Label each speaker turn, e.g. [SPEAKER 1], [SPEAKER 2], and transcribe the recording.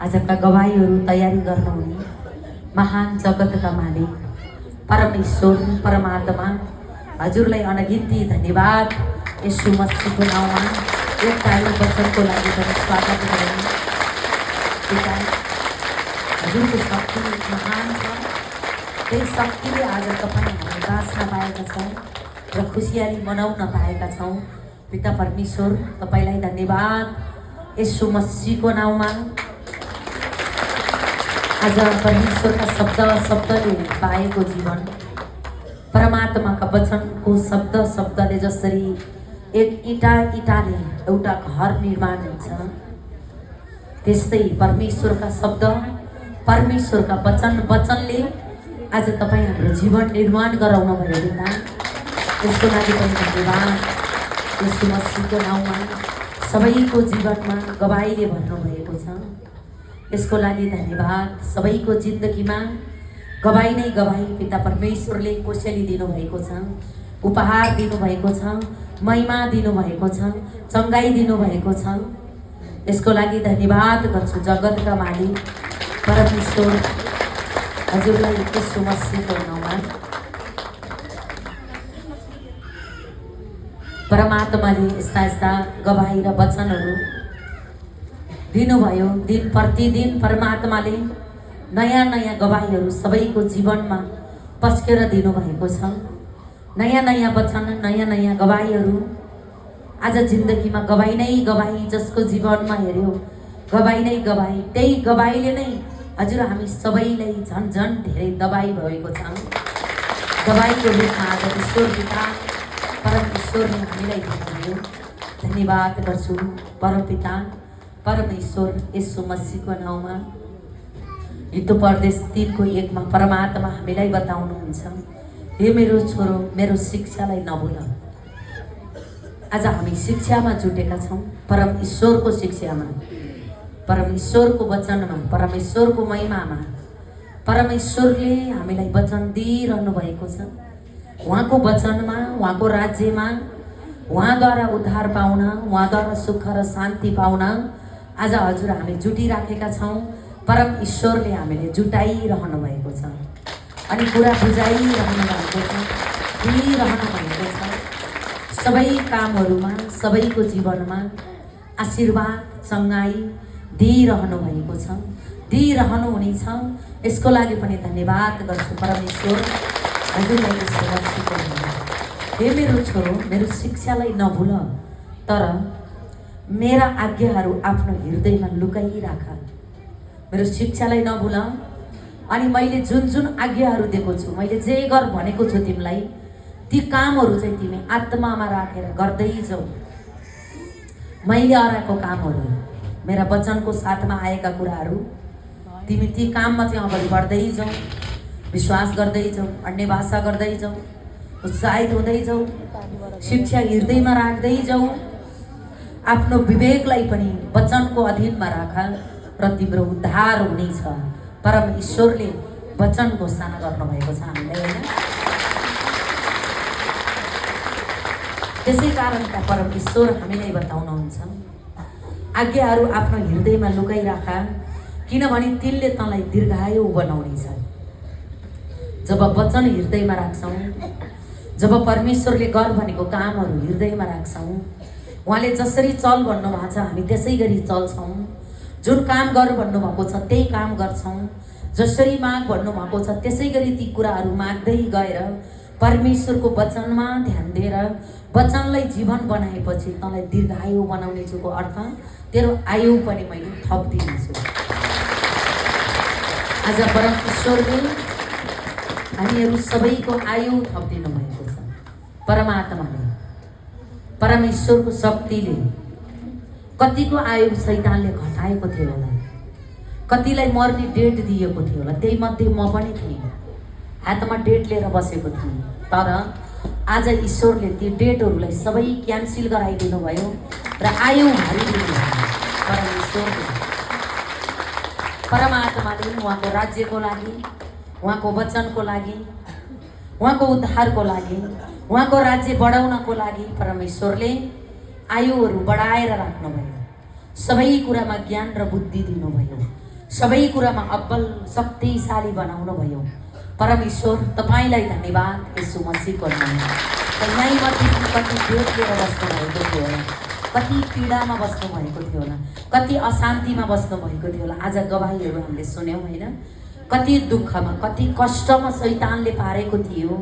[SPEAKER 1] आजका गवाईहरू तयारी गर्नुहुने महान जगतका मालिक परमेश्वर परमात्मा हजुरलाई अनगिन्ती धन्यवाद। यसु मसीहको नाउँमा एक ताली वचनको लागि स्वागत गरौँ। पिता, हजुरको शक्ति महान छ। त्यही शक्तिले आज तपाईँ हामी बाँच्न पाएका छौँ र खुसियाली मनाउन पाएका छौँ। पिता परमेश्वर, तपाईँलाई धन्यवाद। यसु मसीहको नाउँमा आज परमेश्वरका शब्दले पाएको जीवन, परमात्माका वचनको शब्दले जसरी एक इटाले एउटा घर निर्माण हुन्छ, त्यस्तै परमेश्वरका शब्द, परमेश्वरका वचनले आज तपाईँ हाम्रो जीवन निर्माण गराउनु भयो। पिता, यसको लागि पनि धन्यवाद। यसो मसीहको नाउँमा सबैको जीवनमा गवाईले भन्नुभएको छ, यसको लागि धन्यवाद। सबैको जिन्दगीमा गवाई नै गवाई पिता परमेश्वरले कोसेली दिनुभएको छ, उपहार दिनुभएको छ, महिमा दिनुभएको छ, चङ्गाई दिनुभएको छ। यसको लागि धन्यवाद गर्छु। जगतका मालिक परमेश्वर हजुरलाई यसो मसीहको नाउँमा परमात्माले यस्ता गवाई र वचनहरू दिनुभयो। दिन प्रतिदिन परमात्माले नयाँ गवाईहरू सबैको जीवनमा पस्केर दिनुभएको छ। नयाँ वचन, नयाँ गवाईहरू आज जिन्दगीमा गवाई नै गवाई, जसको जीवनमा हेऱ्यो गवाई नै गवाई। त्यही गवाईले नै हजुर हामी सबैलाई झन् धेरै दबाई भएको छ। दबाईको रूपमा आज ईश्वर पिता परमेश्वरले हामीलाई दिनुभयो। धन्यवाद गर्छु परमपिता परमेश्वर यसो मसीहको नाउँमा। हितोपदेश 3:1 परमात्मा हामीलाई बताउनुहुन्छ, हे मेरो छोरो, मेरो शिक्षालाई नभुल। आज हामी शिक्षामा जुटेका छौँ, परम ईश्वरको शिक्षामा, परमेश्वरको वचनमा, परमेश्वरको महिमामा। परमेश्वरले हामीलाई वचन दिइरहनु भएको छ। उहाँको वचनमा, उहाँको राज्यमा, उहाँद्वारा उद्धार पाउन, उहाँद्वारा सुख र शान्ति पाउन आज हजुर हामी जुटिराखेका छौँ। परम ईश्वरले हामीले जुटाइरहनु भएको छ अनि कुरा बुझाइरहनु भएको छ, दिइरहनु भएको छ। सबै कामहरूमा, सबैको जीवनमा आशीर्वाद, चङ्गाई दिइरहनु भएको छ, दिइरहनु हुनेछ। यसको लागि पनि धन्यवाद गर्छु परमेश्वर हजुरलाई। यसो मसीहको नाउँमा, हे मेरो छोरो, मेरो शिक्षालाई नभुल, तर मेरा आज्ञाहरू आफ्नो हृदयमा लुकाइराख। मेरो शिक्षालाई नभुल। अनि मैले जुन आज्ञाहरू दिएको छु, मैले जे गर भनेको छु तिमीलाई, ती कामहरू चाहिँ तिमी आत्मामा राखेर गर्दै जाऊ। मैले अराएको कामहरू, मेरा वचनको साथमा आएका कुराहरू, तिमी ती काममा चाहिँ अगाडि बढ्दै जाऊ, विश्वास गर्दै जाऊ, अन्य भाषा गर्दै जाऊ, उत्साहित हुँदै जाऊ, शिक्षा हृदयमा राख्दै जाऊ। आफ्नो विवेकलाई पनि वचनको अधीनमा राख र तिम्रो उद्धार हुनेछ। परम ईश्वरले वचन घोषणा गर्नुभएको छ हामीलाई, होइन? त्यसै कारणका परम ईश्वर हामीलाई बताउनुहुन्छ, आज्ञाहरू आफ्नो हृदयमा लुकाइराख, किनभने तिनले तँलाई दीर्घायु बनाउनेछ। जब वचन हृदयमा राख्छौँ, जब परमेश्वरले गर भनेको कामहरू हृदयमा राख्छौँ, उहाँले जसरी चल भन्नुभएको छ हामी त्यसै गरी चल्छौँ। जुन काम गर भन्नुभएको छ त्यही काम गर्छौँ। जसरी माग भन्नुभएको छ त्यसै गरी ती कुराहरू माग्दै गएर परमेश्वरको वचनमा ध्यान दिएर वचनलाई जीवन बनाएपछि तँलाई दीर्घायु बनाउनेछुको अर्थ तेरो आयु पनि मैले थपिदिनेछु। आज परम ईश्वरले हामीहरू सबैको आयु थपिदिनु भएको छ। परमात्माले, परमेश्वरको शक्तिले कतिको आयु शैतानले घटाएको थियो होला, कतिलाई मर्ने डेट दिएको थियो होला, त्यही मध्ये म पनि थिएँ। हातमा डेट लिएर बसेको थिएँ, तर आज ईश्वरले ती डेटहरूलाई सबै क्यान्सल गराइदिनु भयो र आयु हारिदिनु भयो। परमेश्वरले, परमात्माले उहाँको राज्यको लागि, उहाँको वचनको लागि, उहाँको उद्धारको लागि, उहाँको राज्य बढाउनको लागि परमेश्वरले आयुहरू बढाएर राख्नुभयो। सबै कुरामा ज्ञान र बुद्धि दिनुभयो। सबै कुरामा अब्बल शक्तिशाली बनाउनु भयो। परमेश्वर तपाईँलाई धन्यवाद यसु मसीहको नाममा। यहीँमाथि कति दुःख लिएर बस्नुभएको थियो होला, कति पीडामा बस्नुभएको थियो होला, कति अशान्तिमा बस्नुभएको थियो होला। आज गवाहीहरू हामीले सुन्यौँ होइन, कति दुःखमा कति कष्टमा शैतानले पारेको थियो।